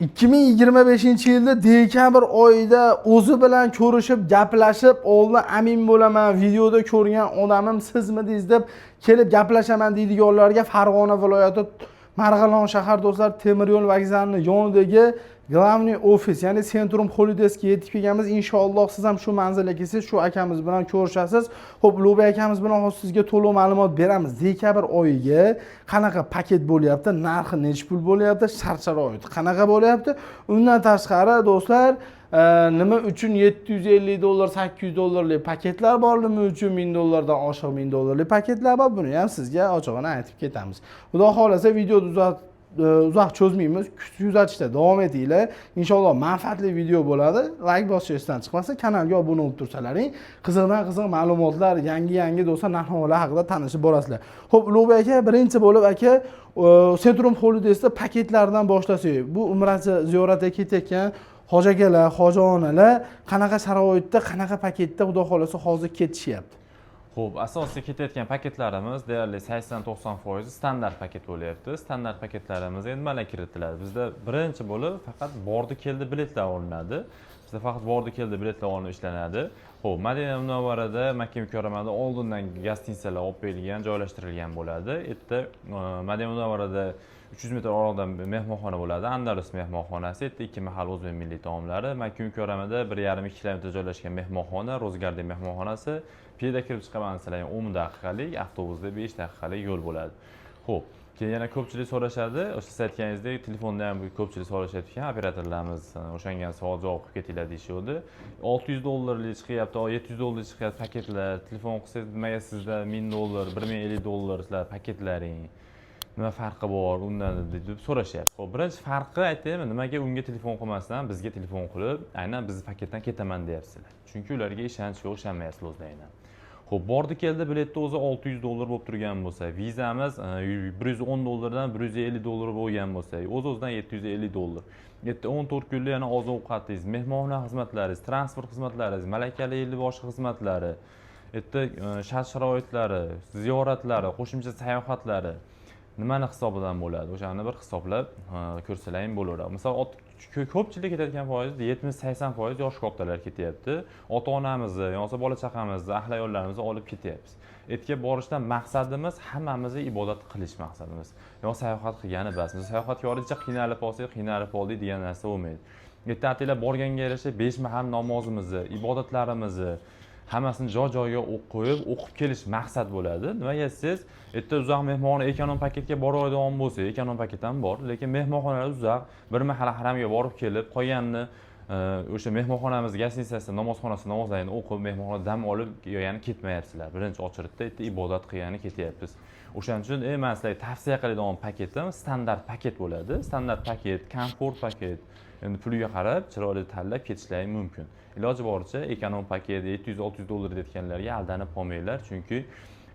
2025 yilda dekabr oyida o'zi bilan ko'rishib, gaplashib, oldin amin bo'laman, videoda ko'rgan odamim sizmidingiz deb kelib gaplashaman deydiganlarga Farg'ona viloyati, Marg'ilon shahar, do'stlar, temir yo'l vokzalini yonidagi главный ofis, ya'ni Centrum Holidaysga yetib kelganmiz. Inshaalloh, siz ham shu manzilga kelsangiz, shu akamiz bilan ko'rishasiz. Ho'p, Ulug'bek akamiz bilan hozir sizga to'liq ma'lumot beramiz. Dekabr oyiga qanaqa paket bo'lyapti, narxi nechi pul bo'lyapti, shart sharoiti qanaqa bo'lyapti? Undan tashqari, do'stlar, nima uchun 750 dollar, 800 dollarlik paketlar bor, nima uchun 1000 dollardan oshiq, 1000 dollarlik paketlar bor, buni ham sizga ochig'ini aytib ketamiz. Xudo xohlasa, videoni uzoq cho'zmaymiz, kuzatishda davom etinglar. Inshaalloh, manfaatli video bo'ladi. Layk bosish esdan chiqmasin, kanalga obuna bo'lib tursalaring, qiziqdan qiziq ma'lumotlar, yangi yangi, do'stlar, narx navolar haqida tanishib borasizlar. Ho'p, Ulug'bek aka, birinchi bo'lib, aka, Centrum Holidaysda paketlardan boshlasak, bu umrachi ziyoratga ketayotgan hoji akalar, hoji onalar qanaqa sharoitda, qanaqa paketda, xudo xohlasa, hozir ketishyapti? Ho'p, asosiy ketayotgan paketlarimiz deyarli 80-90% standart paket bo'lyapti. Standart paketlarimizga nimalar kiritiladi? Bizda birinchi bo'lib faqat bordi keldi biletlar olinadi. Bizda faqat bordi keldi biletlar olinib ishlanadi. Ho'p, Madina Munavvarada, Makka Mukarramada oldindan гостиница lar olib qo'yilgan, joylashtirilgan bo'ladi. U yerda, Madina Munavvarada 300 metr oraliqda mehmonxona bo'ladi, Andalus mehmonxonasi. U yerda ikki mahal o'zbek milliy taomlari. Makka Mukarramada 1,5-2 kilometr joylashgan mehmonxona, Rose Garden mehmonxonasi. Piyoda kirib chiqaman desalar ham 10 daqiqalik, avtobusda 5 daqiqalik yo'l bo'ladi. Ho'p, keyin yana ko'pchilik so'rashadi, o'sha siz aytganingizdek, telefonda ham ko'pchilik so'rashyapti ekan, operatorlarimiz o'shanga savol javob qilib ketinglar deyishyapti. 600 dollarlik chiqyapti, 700 dollarlik chiqyapti paketlar. Telefon qilsangiz, nimaga sizda 1000 dollar, 1050 dollar sizlar paketlaring, nima farqi bor undan deb so'rashyapti. Ho'p, birinchi farqi aytaymi, nimaga unga telefon qilmasdan bizga telefon qilib, aynan bizni paketdan ketaman deyapsizlar? Chunki ularga ishonch yo'q, ishonmayapsizlar o'zlaringdan. Ho'p, bordi keldi biletni o'zi 600 dollar bo'lib turgan bo'lsa, vizamiz 110 dollardan 150 dollar bo'lgan bo'lsa, o'z o'zidan 750 dollar. Bu yerda 14 kunlik yana oziq ovqatingiz, mehmonxona xizmatlaringiz, transport xizmatlaringiz, malakali ellikboshi xizmatlari, bu yerda shart sharoitlari, ziyoratlari, qo'shimcha sayohatlari nimani hisobidan bo'ladi? O'shani bir hisoblab ko'rsalaring bo'laveradi. Misol, ko'pchilik ketayotgan foiz 70-80% yosh kattalar ketyapti. Ota onamizni yo bo'lmasa bola chaqamizni, ahli ayollarimizni olib ketyapmiz. Etga borishdan maqsadimiz hammamizni ibodat qilish maqsadimiz, yo sayohat qilgani bas. Biz sayohatga borguncha qiynalib olsak, qiynalib oldik degan narsa bo'lmaydi. Erta ataylab borganga yarasha besh mahal namozimizni, ibodatlarimizni hammasini joy joyiga qo'yib, o'qib kelish maqsad bo'ladi. Nimaga siz erta uzoq mehmonxona, ekonom paketga boradigan bo'lsak, ekonom paket ham bor, lekin mehmonxonalar uzoq, bir mahal haramga borib kelib, qolganini o'sha mehmonxonamiz гостиница sida, namozxonasida namozlaringni o'qib, mehmonxonada dam olib, yana ketmayapsizlar. Birinchi очередь da erta ibodat qilgani ketyapmiz. O'shaning uchun man sizlarga tavsiya qiladigan paketim standart paket bo'ladi. Standart paket, komfort paket, endi puliga qarab chiroyli tanlab ketishlari mumkin. Iloji boricha ekonom paket 700-600 dollar deyotganlarga aldanib qolmanglar, chunki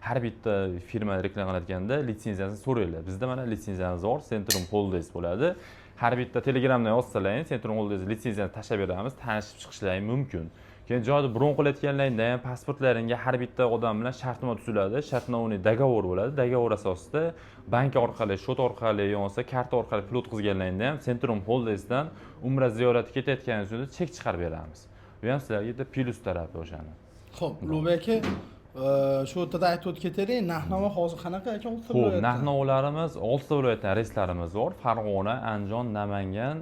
har bitta firma reklama qilayotganda litsenziyasini so'ranglar. Bizda mana litsenziyamiz bor, Centrum Holidays bo'ladi. Har bitta Telegramdan yozsalaring, Centrum Holidays litsenziyani tashlab beramiz, tanishib chiqishlari mumkin. Keyin joyda bron qilayotganlaringda ham pasportlaringga har bitta odam bilan shartnoma tuziladi, shartnomali договор bo'ladi. Договор asosida bank orqali, счет orqali yo bo'lmasa karta orqali pul o'tkazganlaringda ham Centrum Holidaysdan umra ziyoratiga ketayotganingiz uchun chek chiqarib beramiz. Bu ham sizlarga bitta plyus tarafi o'shani. Ho'p, Ulug'bek aka, shu o'rtada aytib o'tib ketaylik, narx navo hozir qanaqa aka oltita Ho'p, viloyatda? Narx navolarimiz, oltita viloyatdan reyslarimiz bor: Farg'ona, Andijon, Namangan.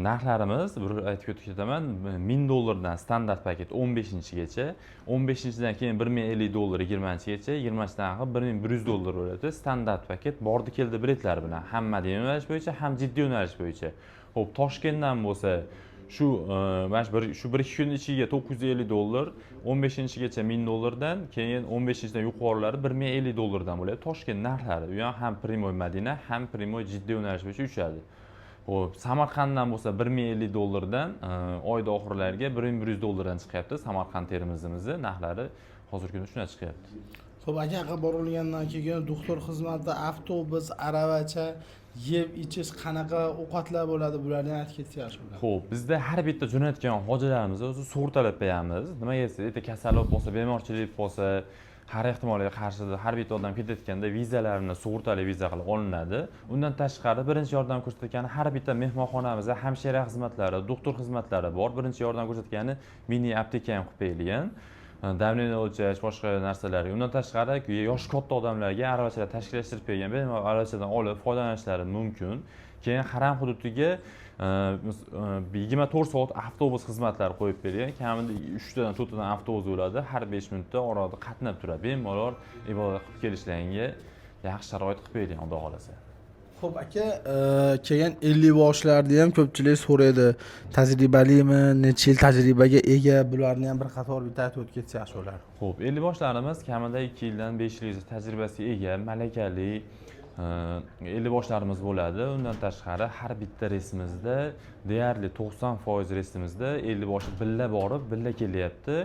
Narxlarimiz bir aytib o'tib ketaman: 1000 dollardan standart paket 15-gacha, 15-dan keyin 1050 dollar 20-gacha, 20-dan qilib 1100 dollar bo'ladi standart paket, bordi keldi biletlar bilan, ham Madina yo'nalish bo'yicha, ham Jidda yo'nalish bo'yicha. Ho'p, Toshkentdan bo'lsa, shu mana shu bir shu bir ikki kun ichiga 950 dollar, 15-gacha 1000 dollardan, keyin 15-dan yuqorilari 1050 dollardan bo'ladi Toshkent narxlari. U ham прямой Madina, ham прямой Jidda yo'nalish bo'yicha uchadi. Ho'p, Samarqanddan bo'lsa 1050 dollardan, oyda oxirlariga 1100 dollardan chiqyapti. Samarqand, Termizimizni narxlari hozirgi kunda shunday chiqyapti. Ho'p aka, yoqqa borilgandan keyin doktor xizmati, avtobus, aravacha, yeb ichish, qanaqa ovqatlar bo'ladi, bularni ham aytib ketsa yaxshi bo'ladi. Ho'p, bizda har bitta jo'natgan hojilarimizni o'zi sug'urtalab qo'yamiz. Nimaga desa, erta kasal bo'lib qolsa, bemorchilik bo'lib qolsa, Har ehtimolga qarshi har bitta odam ketayotganda vizalarini sug'urtali viza qilib olinadi. Undan tashqari, birinchi yordam ko'rsatgani har bitta mehmonxonamizda hamshira xizmatlari, doktor xizmatlari bor. Birinchi yordam ko'rsatgani mini apteka ham qilib berilgan, давление o'lchash, boshqa narsalar. Undan tashqari, yoshi katta odamlarga aravachalar tashkillashtirib bergan, bemalol aravachadan olib foydalanishlari mumkin. Keyin haram hududiga 24 soat avtobus xizmatlari qo'yib bergan. Kamida uchtadan, to'rttadan avtobus bo'ladi, har 5 minutda orada qatnab turadi. Bemalol ibodat qilib kelishlariga yaxshi sharoit qilib bergan, xudo xohlasa. Xo'p, aka, keyin ellikboshlarni ham ko'pchilik so'raydi. Tajribalimi, necha yil tajribaga ega, bularni ham bir qator bitta aytib o'tib ketsa yaxshi bo'lardi. Xo'p, ellikboshlarimiz kamida 2 yildan 5 yil tajribasiga ega, malakali ellikboshlarimiz bo'ladi. Undan tashqari, har bitta reysimizda, deyarli 90% reysimizda ellikboshi billa borib, billa kelyapti.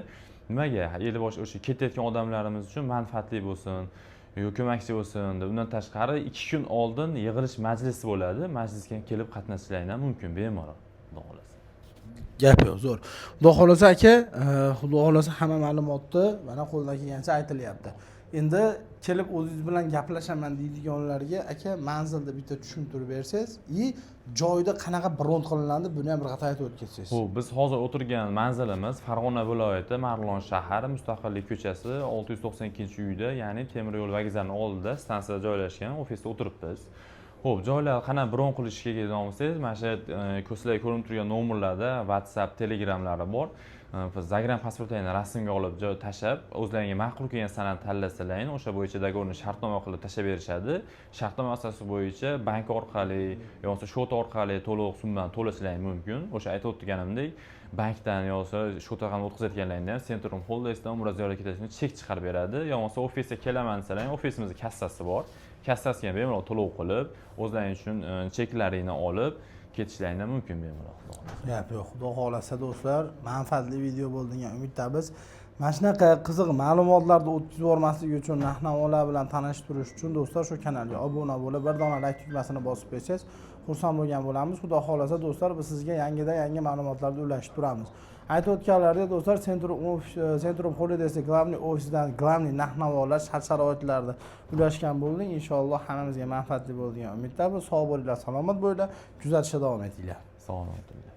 Nimaga? Ellikboshi o'sha ketayotgan odamlarimiz uchun manfaatli bo'lsin yo ko'makchi bo'lsin deb. Undan tashqari, 2 kun oldin yig'ilish majlisi bo'ladi. Majlisga kelib qatnashishlaring ham mumkin bemalol, xudo xohlasa. Gap yo'q, zo'r. Xudo xohlasa, aka, xudo xohlasa, hamma ma'lumotni mana qo'ldan kelgancha aytilyapti. Endi kelib o'zingiz bilan gaplashaman deydiganlarga, aka, manzilni bitta tushuntirib bersangiz и joyida qanaqa bron qilinadi, buni ham bir qator aytib o'tib ketsangiz. Ho'p, biz hozir o'tirgan manzilimiz Farg'ona viloyati, Marg'ilon shahari, Mustaqillik ko'chasi, 692-uyda, ya'ni temir yo'l vokzalini oldida, stansiyada joylashgan ofisda o'tiribmiz. Ho'p, joylar qanaqa bron qilishga keladigan bo'lsangiz, mana shu sizlarga ko'rinib turgan nomerlarda WhatsApp, Telegramlari bor. Загран pasportlaringni rasmga olib joy tashlab, o'zlaringga ma'qul kelgan sanani tanlasalaring, o'sha bo'yicha договорni, shartnoma qilib tashlab berishadi. Shartnoma asosi bo'yicha bank orqali yo bo'lmasa счёт orqali to'lov summani to'lashlaring mumkin. O'sha aytib o'tganimdek, bankdan yo bo'lmasa счёт orqali o'tkazayotganlaringda ham Centrum Holidaysdan umra ziyoratga ketishni chek chiqarib beradi. Yo bo'lmasa ofisga kelaman desalaring, ofisimizda kassasi bor. Kassasiga bemalol to'lov qilib, o'zlaring uchun cheklaringni olib ketishlaring ham mumkin bemalol, xudo xohlasa. Gap yo'q, xudo xohlasa, do'stlar, manfaatli video bo'ldi degan umiddamiz. Mana shunaqa qiziq ma'lumotlarni o'tkazib yubormaslik uchun, narx navolar bilan tanishtirish uchun, do'stlar, shu kanalga obuna bo'lib, bir dona layk tugmasini bosib qo'ysangiz, xursand bo'lgan bo'lamiz. Xudo xohlasa, do'stlar, biz sizga yangidan yangi ma'lumotlarni ulashib turamiz. Aytib o'tganlaridek, do'stlar, Centrum Holidays главный ofisidan главный narx navolar, shart sharoitlarni ulashgan bo'ldik. Inshaalloh, hammamizga manfaatli bo'ldi degan umiddamiz. Sog' bo'linglar, salomat bo'linglar, kuzatishda davom etinglar. Salomat bo'linglar.